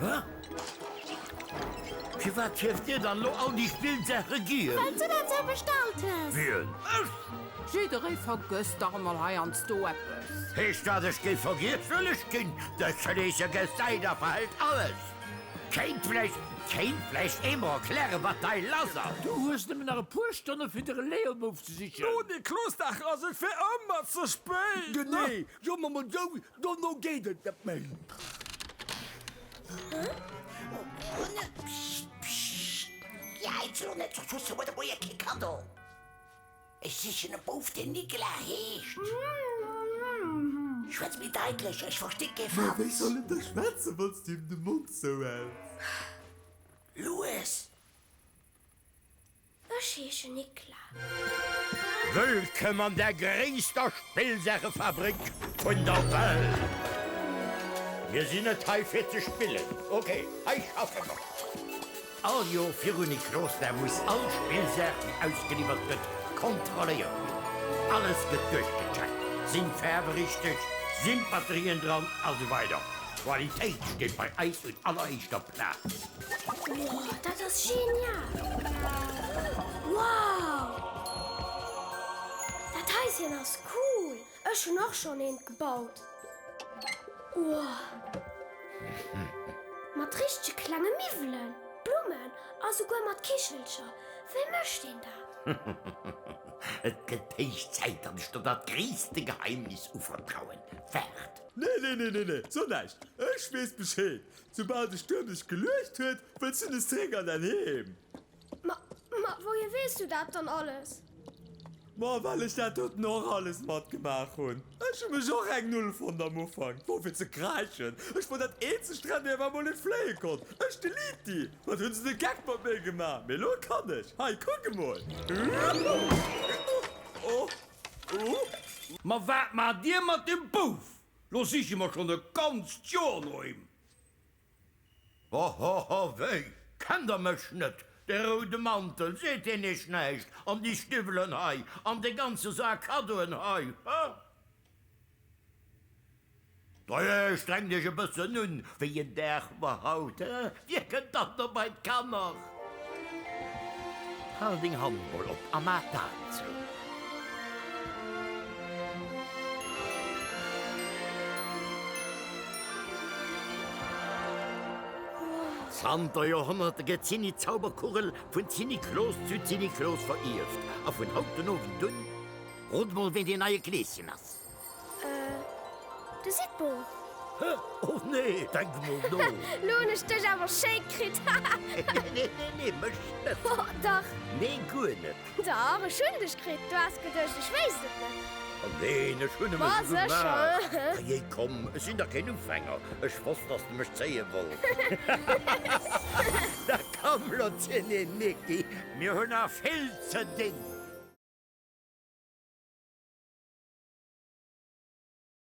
Hä? Firwat fierft Dir dann elo all déi Spillsaache giel? Well s du dat sou bestallt hues. Wien? Ech? Jidderee vergësst dach emol heiansdo eppes. Heescht dat, ech géif vergiesselech ginn? De Schleeche gesäit a verhält alles. Kéint vläicht, kéint vläicht ee mer erklären, wat hei lass ass? Du hues nëmmen nach e puer Stonne fir de Relais um ofzesichen. No Niklosdag ass et fir ëmmer ze spéit. Genee, soe mer mol sou, dono geet et net méi. Ech sichen e Bouf deen Nicolas heescht. Schwätz méi daitlech, ech versti kee Mä wéi Fatz. soll en da schwätzen, wann s du him de Mond zouhäls? Lues! Ech heeschen Nicolas. Wëllkomm an der gréisster Spillsaachefabrik vun der Welt! Mir sinn net hei fir ze spillen, ok? Hei schaffe mer! All Joer virun Niklosdag muss all Spillsaach déi ausgeliwwert gëtt kontrolléiert ginn. Alles gëtt duerchgecheckt, sinn d'Faarwe richteg, sinn d'Batterien dran a sou weider. D'Qualitéit steet bei eis un alleréischter Plaz. Wow, dat ass genial! Wow! Dat Haischen ass cool! Ech hunn och schonn eent gebaut. Wow! Mat richtege klenge Miwwelen, Blummen a souguer mat Kichelcher. Wéi mécht een dat? Et gëtt héich Zäit, datt ech der dat gréisste Geheimnis uvertrauen. Waart! Nee, nee, nee, nee, nee, so näischt! Ech weess Bescheed! Soubal de Stuerm sech geluecht huet, wëlls du nees zeréck an däin Heem. Ma, ma wouhier weess du dat dann alles? Ma well ech dat doten och alles matgemaach hunn. Ech hu mech och eng Null fonnt am Ufank, wor fir ze kräischen. Ech wor dat eenzegt Renndier wat mol net fléie konnt. Ech de Liti! Wat hunn se de Geck mat mir gemaach? Mee elo kann ech. Hei, kuck emol! Ma wat maacht Dir mat dem Bouf? Lo siche mer schonn e ganzt Joer no him. Hohoho, wéi, kennt der mech net? De roude Mantel, seet deen iech näischt? An déi Stiwwelen hei, an dee ganze Sak Kaddoen hei, hë? Dajee, strengt iech e bëssen un, wéi en Dag mer haut, hë? Wie kënnt dann do bei d'Kanner? Hal deng Hand mol op a maach d'Aen zou. Zanter Joerhonnerte gëtt d'Zinni-Zauberkugel vun Zinniklos zu Zinniklos verierft a vun haut den Owend un, rot mol ween deen neie Kleeschen ass. De Sippo. Hä? Oh nee, denk mol no. Lo hunn ech dech awer schéi kritt, haha. Nee, nee, nee, mech net. Oh dach. Nee, guer net. Dach, ech hunn dech kritt. Du has geduecht, ech wéisst et net. Oh neen, ech hunn nëmme sou gemaach. Dajee, komm, ech sinn dach keen Ufänger. Ech wosst, dass de mech zéie wolls. Da komm lo, Zinni Nicki, mir hunn nach vill ze dinn.